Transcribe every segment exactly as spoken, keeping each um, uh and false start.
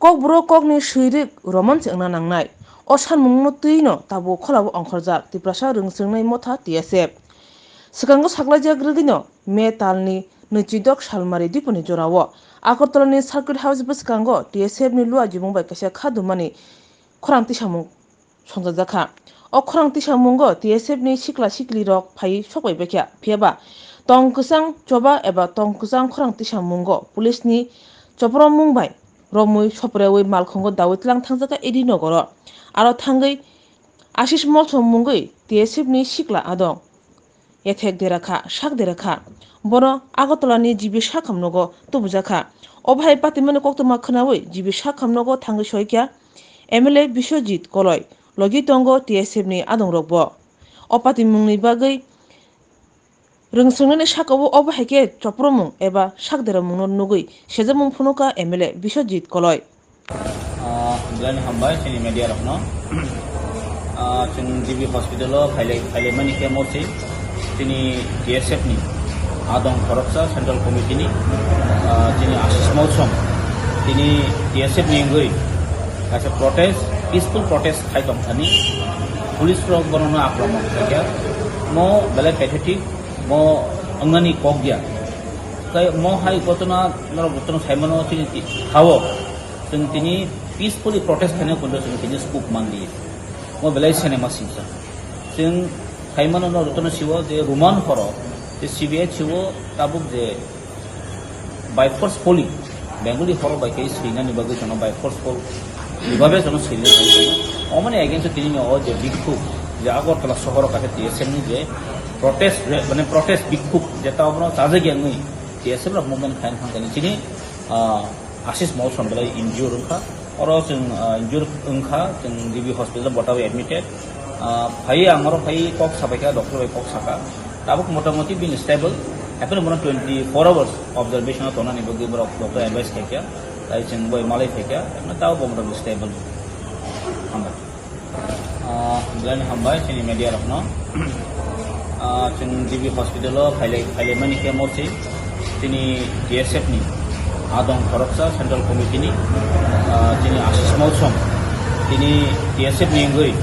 Kokborok kokni swirik roman se wngna nangnai. O sanmungno twino tabuk kholao ongkhorjak Tiprasa Rwngswngnai Motha T S F. Swkango saklaijak rwgwino May talni nwichidok salmari diponi jorao Agartala ni Circuit House bwskango T S F ni luajimung bai kaisa khadumani khorang tisamung songchajakha. O khorang tisamungo T S F ni sikla sikli rok phai sokbai baikha, phiyaba tong kwchang choba eba tong kwchang khorang tisamungo police ni chopromung bai romwi sopreui malkhungo daui tlang thangjakha A D nogoro. Aro thangwi Ashish Molsom mungwi T S F ni sikla adong. Ethek dera kha, sak dera kha. Bono Agartala ni G B sakham nogo tubujak kha. Obo hai patimani koktwma khwnaui G B sakham nogo thangwi soikha M L A Biswajit Koloi, logi tongo T S F ni adongrokbo. O patimungni bagwi rwngswngnani sakao obo hai khe chopromung eba sak deramungno nugwi sejakmung phunukha M L A Biswajit Koloi. Ah, belai ni hambai chini media rokno. Ah, chwng G B hospital o phailai, phailaimani khe morsi chini T S F ni adong khoroksa Central Committee ni, ah, chini Ashish Molsom, tini T S F ni wngwi kaisa protest, peaceful protest khai tongthani police rok bono akromon khaikha. Mo belai pathetic, mo wngnani kok ya. Tei mo hai ghotona norok jotono saimano chini ti-, hao. Chwng tini peacefully protest khaina kondo chwng tini scope manliya. Mo belai sinema singsa. Chwng khaimano no jotono siwo je Roman horo, je C B I siwo tabuk je by force poli, Bengali horo bai khe swinani bagwi jono by force pol, ibabe jono swinani bagwi jono. Omani against tini no o je bikhu, je Agartala sohoro kaisa T S F ni je protest, re-, mane protest bikhu, je ta obono chajak yang nui T S F rok movement khaina thangkani chini, ah, Ashish Molsom belai injure wngkha. Oro chwng, ah, injure wngkha, chwng G B hospital o bota bai admitted. Ah, phai ang oro phai kok sabaikha, doctor bai kok saka. Tabuk motamoti bini stable. Hapheno bono twenty four hours observation o tongnani bagwi borok doctor advice khaikha. Tai chwng bai malai phaikha. Hapheno tabuk bo motamoti stable. Hambai. Ah, belai ni hambai chini media rokno. Ah, chwng G B hospital o phailai, phailaimani khe morsi chini T S F ni adong khoroksa Central Committee ni, ah, chini Ashish Molsom, tini T S F ni wngwi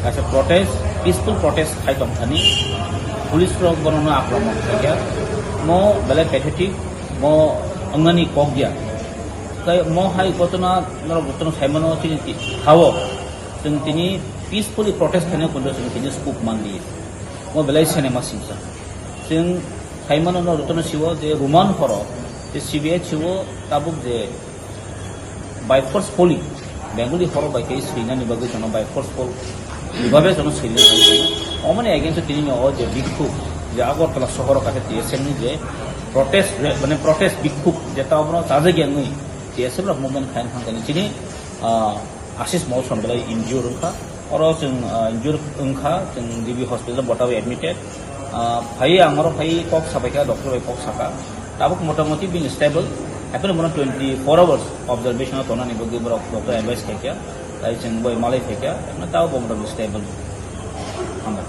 kaisa protest, peaceful protest khai tongthani police rok bono akromon khaikha. Mo belai pathetic, mo wngnani kok ya. Tai mo hai ghotona norok jotono saimano chini ti-, hao. Chwng tini peacefully protest khaina kondo chwng tini scope manliya. Mo belai sinema singsa. Chwng khaimano no jotono siwo je Roman horo, je C B I siwo tabuk je by force poli, Bengali horo bai khe swinani bagwi jono by force pol, ibabe jono swinani bagwi jono. Omani against tini no o je bikhu, je Agartala sohoro kaisa T S F ni je protest, re-, mane protest bikhu, je ta obono chajak yang nui T S F rok movement khaina thangkani chini, ah, Ashish Molsom belai injure wngkha. Oro chwng, ah, injure wngkha, chwng G B hospital o bota bai admitted. Ah, phai ang oro phai kok sabaikha, doctor bai kok saka. Tabuk motamoti bini stable. Hapheno bono twenty four hours observation o tongnani bagwi borok doctor advice khaikha. Tai chwng bai malai phaikha. Hapheno tabuk bo motamoti stable. Hambai.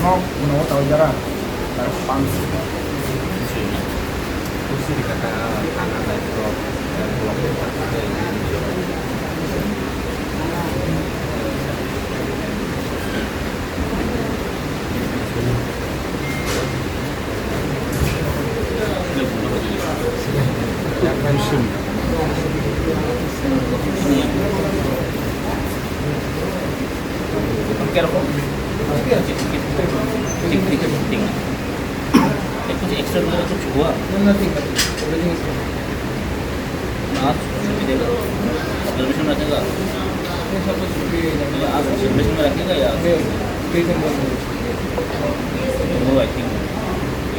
Mono, mono tau jara, tau pang. कुछ एक्स्ट्रा वगैरह कुछ हुआ? ना, सुविधा का। ऑब्जर्वेशन रखेगा? ये सब कुछ भी नहीं। आप ऑब्जर्वेशन में रखेगा या? नहीं, ऑब्जर्वेशन में नहीं। वो, आई थिंक, ये